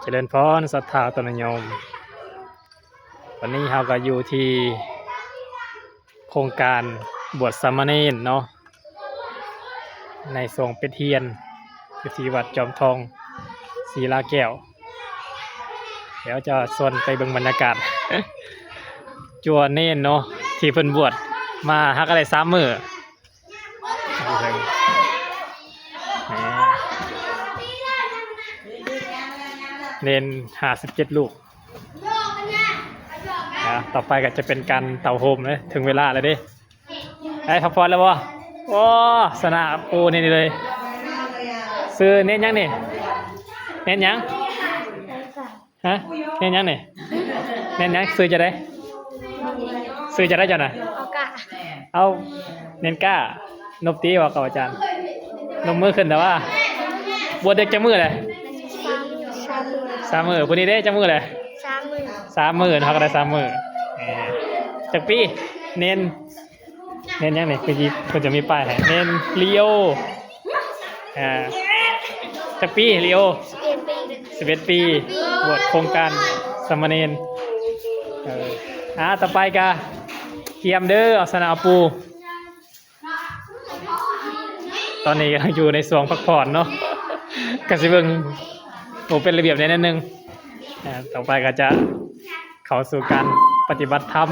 ຈະເລີນພອນ ສັດທາຕົນຍາດໂຍມ, ວັນນີ້ເຮົາກໍຢູ່ທີ່ໂຄງການບວດສາມະເນນເນາະ ໃນຊ່ວງປິດຮຽນ ຢູ່ທີ່ວັດຈອມທອງ ສີລາແກ້ວ. ດຽວຈະຊວນໄປເບິ່ງບັນຍາກາດ ຈົວເນນເນາະ ທີ່ເພິ່ນບວດມາ ຫາກໍໄດ້ສາມມື້. ເນນຫ້າສິບເຈັດຮູບ. ອ່າ ຕໍ່ໄປກໍຈະເປັນການເຕົ້າໂຮມເດ້. ເຖິງເວລາແລ້ວເດ້. ໄດ້ພັກຜ່ອນແລ້ວບໍ່? ໂອ້ ຊະນະປູ່ເນນນີ້ເລີຍ. ຊື່ເນນຫຍັງນີ້? ເນນຫຍັງ? ຮະ? ເນນຫຍັງນີ້? ເນນຫຍັງ? ຊື່ຈັ່ງໃດ? ຊື່ຈັ່ງໃດເຈົ້ານະ? ເອົາກະ ເອົາ ເນນກ້າ. ນົບຕີວ່າກັບອາຈານ. ນົບມືຂຶ້ນແຕ່ວ່າ ບວດໄດ້ຈັກມື້ແລ້ວ? ສາມ ສາມມື້. ສາມມື້. ຜູ້ນີ້ເດ້ ຈັກມື້ແລ້ວ? ສາມມື້. ສາມມື້. ເຮົາກໍໄດ້ສາມມື້. ເອີ ຈັກປີ? ເນນ ເນນຫຍັງນີ້? ຄືຊິ ເພິ່ນຈະມີປ້າຍໃຫ້. ເນນລີໂອ. ອ່າ ຈັກປີລີໂອ? ສິບເອັດປີ. ສິບເອັດປີ. ບວດໂຄງການສາມະເນນ. ເອີ ອ່າ ຕໍ່ໄປກະກຽມເດີ ເອົາຊະນະປູ່. ຕອນນີ້ກຳລັງຢູ່ໃນຊ່ວງພັກຜ່ອນເນາະ ກະຊິເບິ່ງ ໂອ້ ເປັນລະບຽບແດ່ໜ້ອຍໜຶ່ງ. ອ່າ ຕໍ່ໄປກໍຈະເຂົ້າສູ່ການປະຕິບັດທຳ